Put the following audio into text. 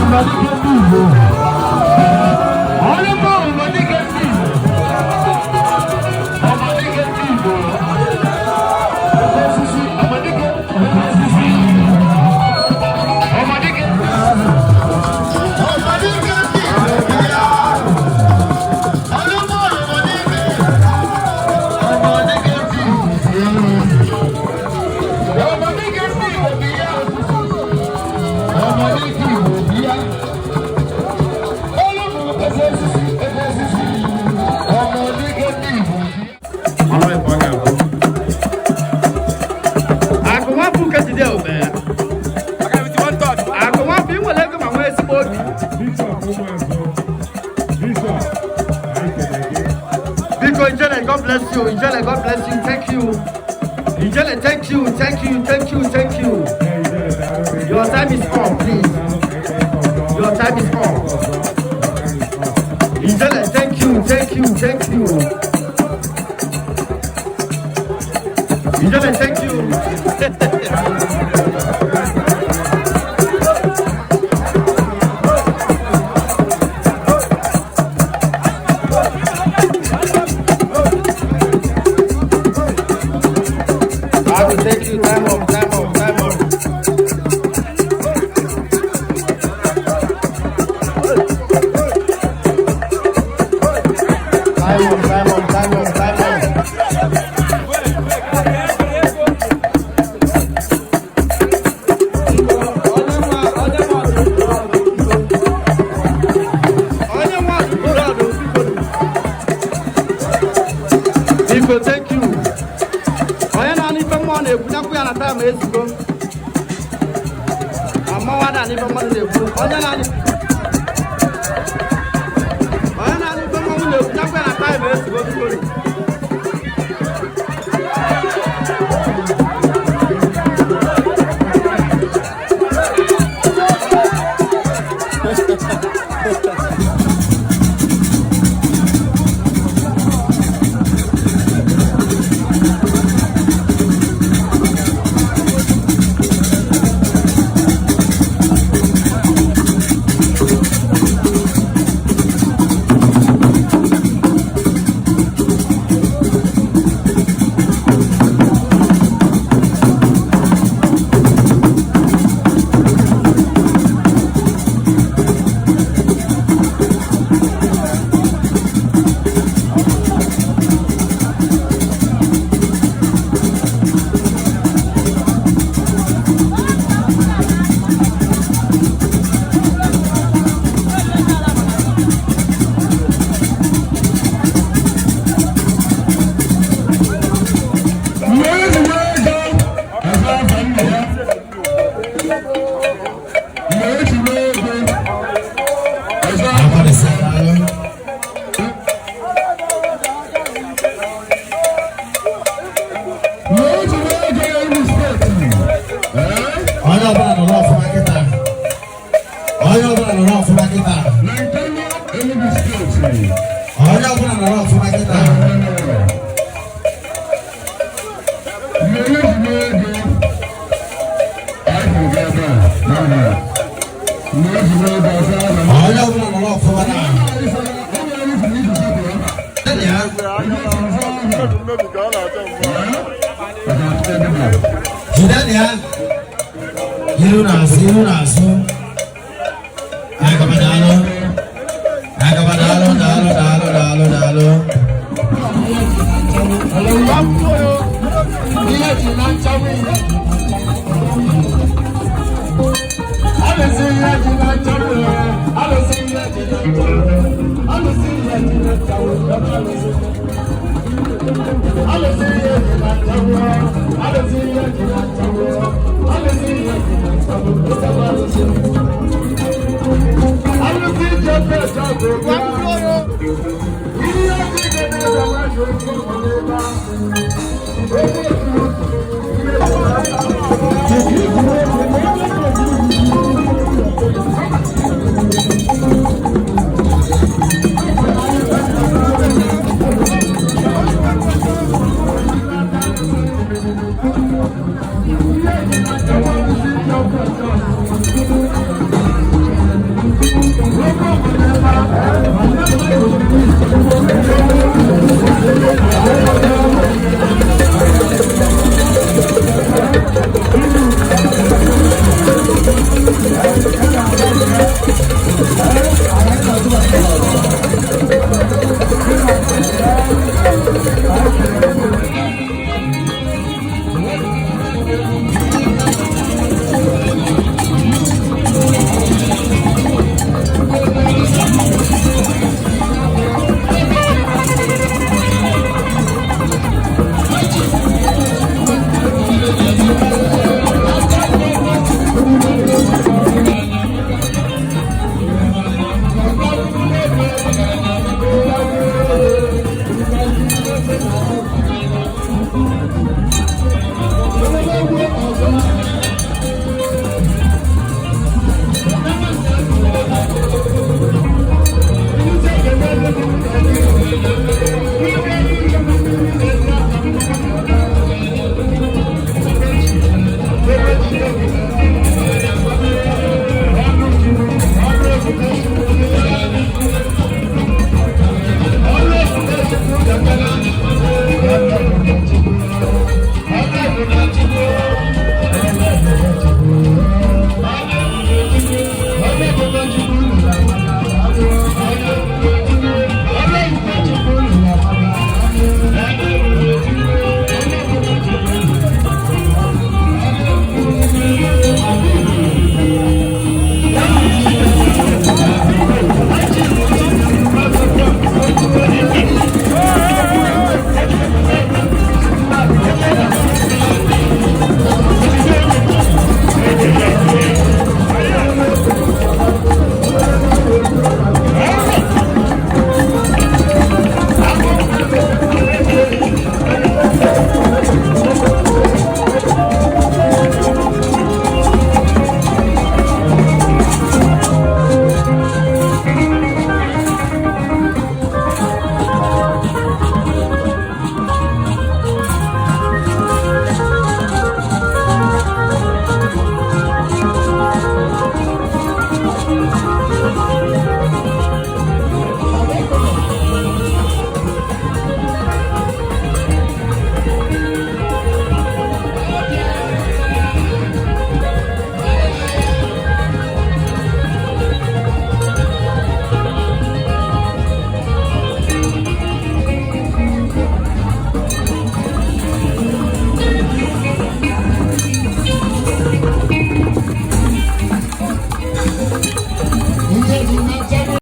Ọmadike ndị Igbo. Onye mbụ ọmadike ndị Igbo. Ọmadike ndị Igbo. Oke osisi, ọmadike, oke osisi. Ọmadike. Ọmadike ndị Igbo bịa. Onye mbụ ọmadike. Ọmadike ndị Igbo bịa. Ọmadike ndị Igbo bịa. Ọmadike Igbo bịa. Olúmọ oke osisi, oke osisi. Ọmadike ndị Igbo bịa. Akụnwafụ nke jide ome. Akụnwafụ, ị nwere ego ma nwee ezigbo obi. Bishop Ụmụazụ, Bishop, anyị kelere gị. Biko, Ijele, God bless you. Ijele, God bless you. Thank you. Ijele, thank you, thank you, thank you, thank you. Ee, Ijele, daalụ gị. Your time is up, please. Daalụ, ka anyị kpee ọzọ. Your time is up. Ọzọ, your time is up. Ijele, thank you, thank you, thank you. Ijele, thank you. I will thank you. Time up, time up, time up. Time up, time up, time up, time up. Onye nwe ọdụ ọdụ, biko. Biko, thank you. Onye na-anụ ife mmụọ na-ekwu nyakwu ya na time ezugo. Ma mmọnwụ ada anụ ife mmadụ na-ekwu. Onye na-anụ ife mmọnwụ na-ekwu nyakwu ya na time ezugo, biko. Mgbe ezigbo ego ọzọ afọ nna ya. Mgbe ezigbo ego ọzọ afọ nna ya. Mgbe ezigbo ego Enugu Steeti. Ee? Onye ọbụla nọrọ ọfụma kịta. Onye ọbụla nọrọ ọfụma kịta. Na Nkanu, Enugu Steeti. Onye ọbụla nọrọ ọfụma kịta. Mgbe ezigbo ego anyị hụrụ gị ebe a n'aha. Mgbe ezigbo ego ọzọ afọ nna ya. Onye ọbụla nọrọ ọfụma na ya. Jide ya. Iru n'azụ, iru n'azụ. Agaba, daalụ. Agaba, daalụ, daalụ, daalụ, daalụ, daalụ. Ihe ji na nchagbu ihe. Alụsị ihe ji na nchagbu ihe. Alụsị ihe ji na nchagbu. Alụsị ihe ji na nchagbu. Alụsị. Alụsị ihe ji na nchagbu. Alụsị ihe ji na nchagbu. Alụsị ihe ji na nchagbu. Alụsị. Alụsị ji ofe ẹ̀ṣọ́ gbogbo. Ihe ji na-eme mmadụ okwu n'ebe ahụ. Ebe